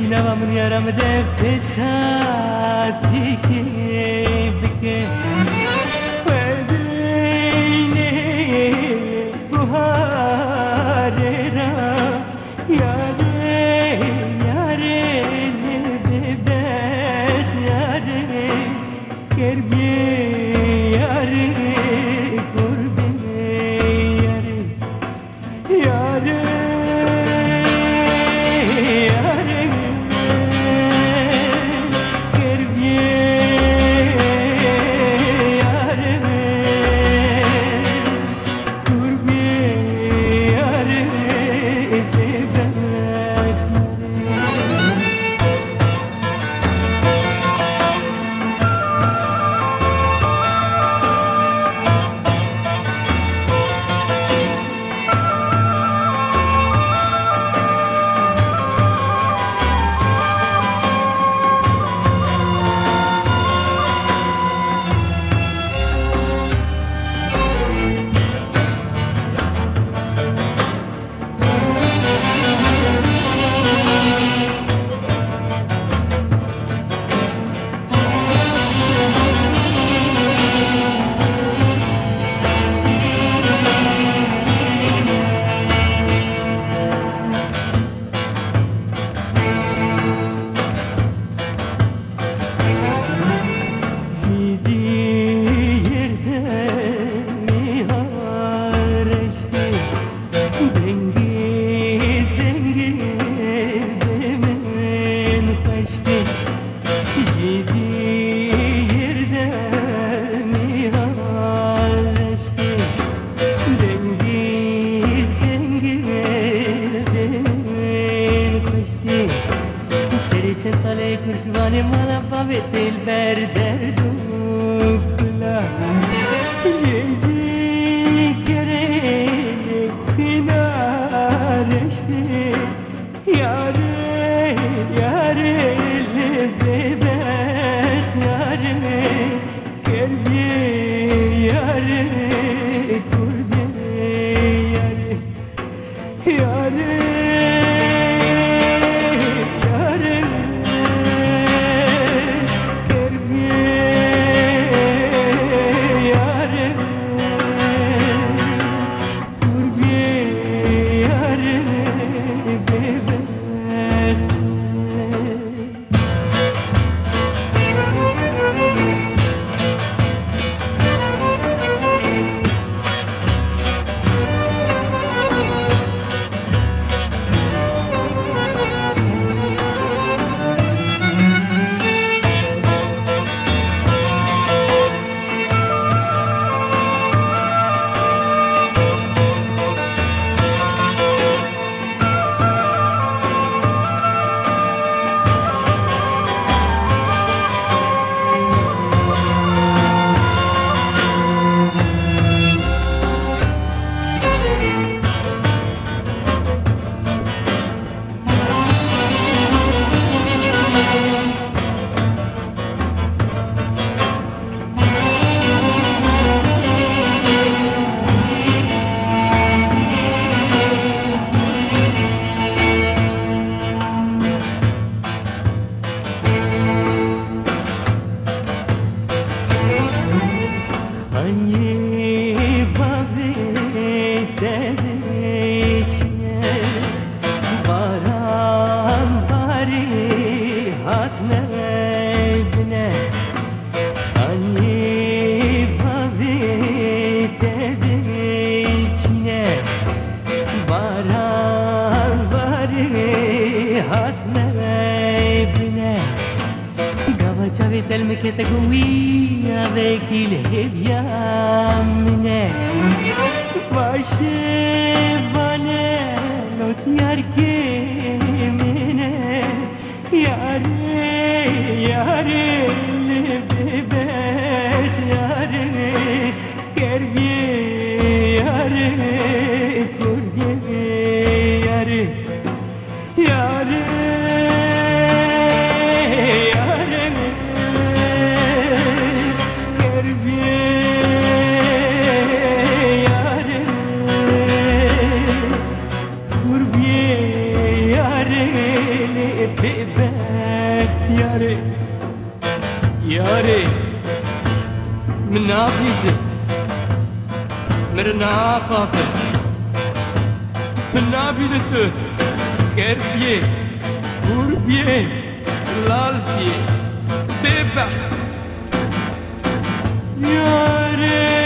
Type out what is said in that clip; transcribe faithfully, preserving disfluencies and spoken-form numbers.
Nava min yara min de fesatîkê bike. Xwedê buharê ra, yarê, yarê, bêbextiyarê, kerbiyê yarê, kurbiyê yarê. Yare, yare, kerbiye, yare, kurbiye, yare, bebek. Ji dîr demî hareştî, dengî zengî bi min xweştî. Ji dîr demî hareştî, dengî zengî bi min xweştî. Serê çend salê kurşvanê mala bavê têl ber derd û kula. Ji cigerê xwîna reştê. Yarê, yarê, li bêbextiyarê, kerbiyê yarê, kurdê yarê. Yarê, yarê, kerbiyê yarê, kurbiyê yarê, bêbextê. Hanî bavê te bê çiye, baran barî hatine bine. Hanî bavê te bê çiye, baran barî hatine bine. Gava çavê te li min kete ku wî avekî li hêviya min e. Vaşê vane lot yarkê min e. Yarê, yarê, li bêbextiyarê, kerbiyê yarê, kurdê yarê. Yarê, yarê, kerbiyê yarê, kurbiyê yarê, Lê bêbext yarê, yarê, min nabîze, min naxafe, min nabîne tu, ker biyê, hûr biyê, lal biyê, bêbext. Yarê.